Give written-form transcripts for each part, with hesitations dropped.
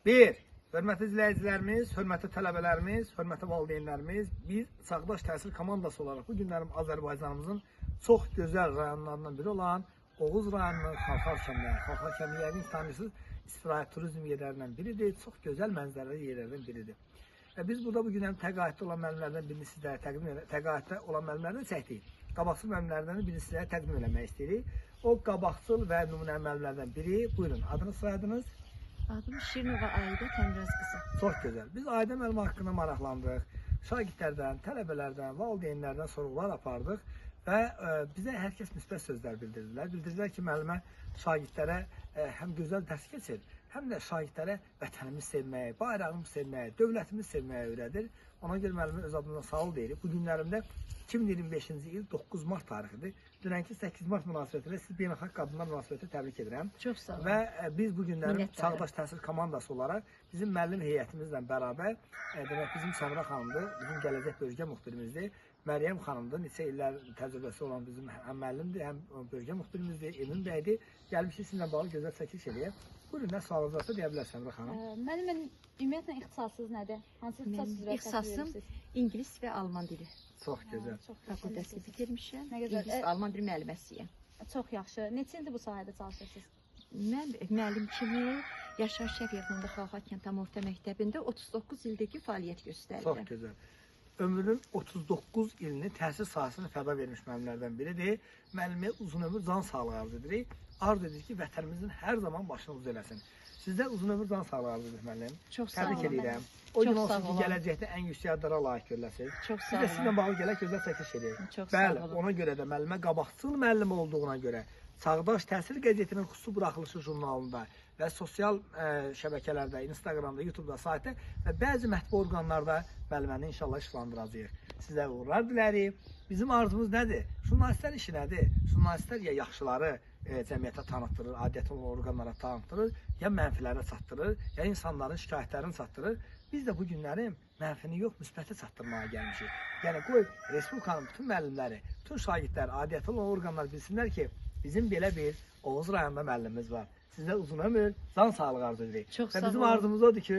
1. Hörmətli izləyicilərimiz, hörmətli tələbələrimiz, hörmətli valideynlərimiz, biz Çağdaş Təhsil komandası olaraq bu günlərim Azərbaycanımızın çox gözəl rayonlarından biri olan Oğuz rayonunun Xalxal kəndi. Xalxal kəndi yəqin ki, tanıyırsınız, istirahət turizm yerlərindən biridir. Çox gözəl mənzərəli yerlərdən biridir. Və biz burada bu gün həm təqaüddə olan müəllimlərdən birini sizlərə təqdim elə, təqaüddə olan müəllimlərdən çəkdik. Qabaqcıl müəllimlərdən birini sizlərə təqdim eləmək istəyirik. O qabaqcıl və nümunə müəllimlərdən biri. Buyurun, adınız, soyadınız? Adım Şirinova Ayda Təmraz qızı. Çox gözəl. Biz Ayda müəllim haqqında maraqlandıq. Şagirdlərdən, tələbələrdən, valideynlərdən sorğular apardıq və bizə hər kəs müsbət sözlər bildirdilər. Bildirdilər ki, müəllimə şagirdlərə həm gözəl dərs keçir, həm də şagirdlərə vətənimizi sevməyi, bayrağımızı sevməyi, dövlətimizi sevməyi öyrədir. Ona görə müəllimə öz adından sağ ol deyirik. Bu günlərimdə 2025-ci il 9 mart tarixidir. Dünənki 8 mart münasibətilə siz Beynəlxalq Qadınlar münasibətilə təbrik edirəm. Çox sağ olun. Və biz bu günlərin Minnətdarım. Çağdaş Təhsil komandası olaraq bizim müəllim heyətimizlə bərabər, demək bizim Səmra xanımdır, bizim gələcək bölgə müxbirimizdir. Məryəm xanımdır, neçə illər təcrübəsi olan bizim həm müəllimdir, həm bölgə müxbirimizdir, Emin bəydir. Gəlmişik sizinlə bağlı gözəl çəkiliş eləyək. Buyurun, nə sualınız varsa deyə bilərsiniz Səmra xanım. Müəllim, ümumiyyətlə ixtisasınız nədir? Hansı ixtisas Mənim üzrə təhsil ixtisasım verirsiniz? İngilis və Alman dili Çox gözəl. Çox fakültəsini bitirmişəm. Nə gözəl. İngilis və Alman dili müəlliməsiyəm. Çox yaxşı. Neçə ildir bu sahədə çalışırsınız? Mən müəllim kimi Yaşar Şəfiyevin Xalxal kənd tam orta məktəbində 39 ildir ki fəaliyyət Çox göstərirəm. gözəl. Ömrünün 39 ilini təhsil sahəsində fəda vermiş müəllimlərdən biridir. Müəlliməyə uzun ömür, can sağlığı arzu edirik. Arzu edirik ki, vətənimizin hər zaman başını uz eləsin. Sizdə uzun ömür, can sağlığı arzu edirik müəllim. Çox sağ Təbrik olun. edirəm. O Çox gün olsun sağ ki, olun. gələcəkdə ən yüksək adlara layiq görüləsiniz. Çox Biz sağ də sizinlə olun. bağlı gələk gözəl çəkiliş eləyək. Çox sağ Bəli, olun. ona görə də müəllimə qabaqcıl müəllim olduğuna görə Çağdaş Təhsil qəzetinin xüsusi buraxılışı jurnalında və sosial şəbəkələrdə, Instagramda, YouTube'da, saytda və bəzi mətbu orqanlarda müəlliməni inşallah işıqlandıracağıq. Sizə uğurlar dilərik. Bizim arzumuz nədir? Jurnalistlər işi nədir? Jurnalistlər ya yaxşıları cəmiyyətə tanıtdırır, aidiyyəti olan orqanlara tanıtdırır, ya mənfilərə çatdırır, ya insanların şikayətlərini çatdırır. Biz də bu günləri mənfini yox, müsbəti çatdırmağa gəlmişik. Yəni qoy respublikanın bütün müəllimləri, bütün şagirdlər, aidiyyəti olan orqanlar bilsinlər ki, bizim belə bir Oğuz rayonunda müəllimimiz var. Sizə uzun ömür, can sağlığı arzu edirik. Çox Və sağ bizim olun. arzumuz odur ki,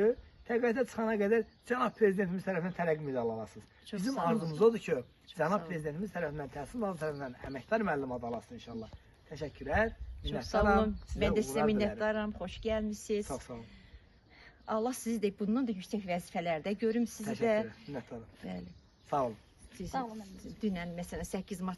təqaüdə çıxana qədər cənab prezidentimiz tərəfindən tərəqqi medalı alasınız. Çox Bizim sağ olun. arzumuz odur ki, Çox cənab sağ olun. prezidentimiz tərəfindən, Təhsil naziri tərəfindən əməkdar müəllim adı alasın inşallah. Təşəkkürlər. Çox sağ Minnətdaram. olun. Mən də sizə uğurlar dilərim. minnətdaram. Xoş gəlmisiniz. Çox sağ olun. Allah sizi də bundan da yüksək vəzifələrdə görüm sizi də. Təşəkkür. Minnətdaram. Bəli. Sağ olun. Sizi, Sağ olun müəllim. Dünən məsələn 8 mart